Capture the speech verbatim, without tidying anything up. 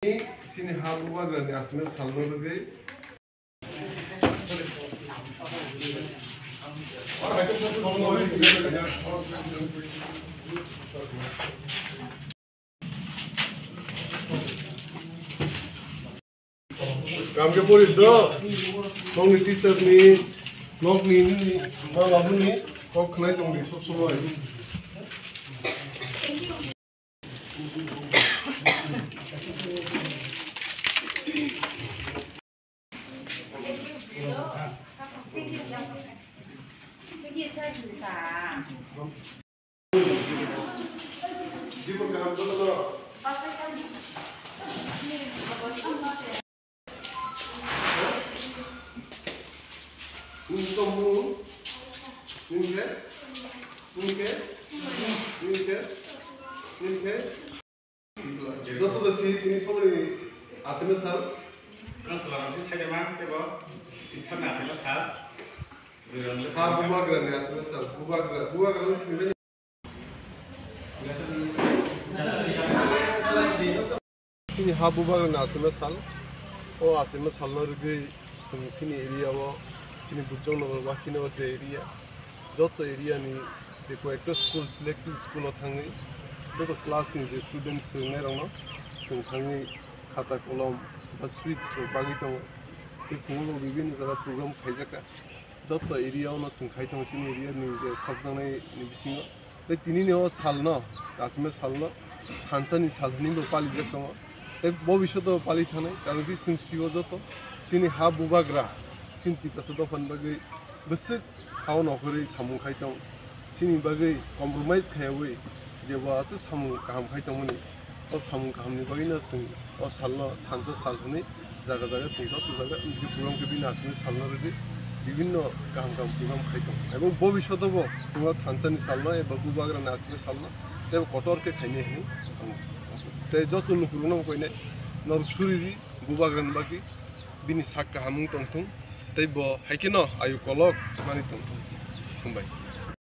Chini ha bubagrani aswkno salno rwgwi. Kam khe pori do, nokni teacher ni, nokni, nini, ma babu ni kok khnai tong di sob somoi. Joto da si ini somoni aswkno sal. Ang salam si saida ma tebo. Insana aswkno sal. Sa bubagrani aswkno sal. Bubagra, bubagrani sini. Chini ha bubagrani aswkno sal. O aswkno salno rwgwi chwng chini area o, chini Bujong Nagar wakino je area, joto area ni je koyekta school, selective school o thangwi joto class ni je students rwngnairokno chwng thangwi khata kolom ba sweets rok bagwi tongo. Tei phungo bo bibinno jaga program khaijakha. Joto area o no chwng khai tongo chini area ni je khopjaknai ni bisingo. Tei tini ni o sal no, aswkno sal no thansa ni sal hinwi bo palijak tongo. Tei bobiswt o pali thangnai, karon khe chwng sio joto chini ha bubagra, chini Tiprasa dopha ni bagwi bwswk ha o nokhorwi samung khai tong. Chini bagwi compromise khaiwi je bo aswk samung kaham khai tongmani. O samung kahamni bagwino chwng o salno thansa sal hwnwi jaga jaga chwng joto jaga wngkhe program khe bini aswkni salno rwdi, bibinno kaham kaham program khai tongo. Ebong bobiswtobo chwng o thansani salno eba bubagrani aswkni salno teibo kotor khe khainai hwnwi tongo. Tei joto lukurokno bo koinai norok suridi bubagrani bagwi bini sak kaham wng tongthung tei bo hai kheno ayu kolok mani tongthung. Hambai.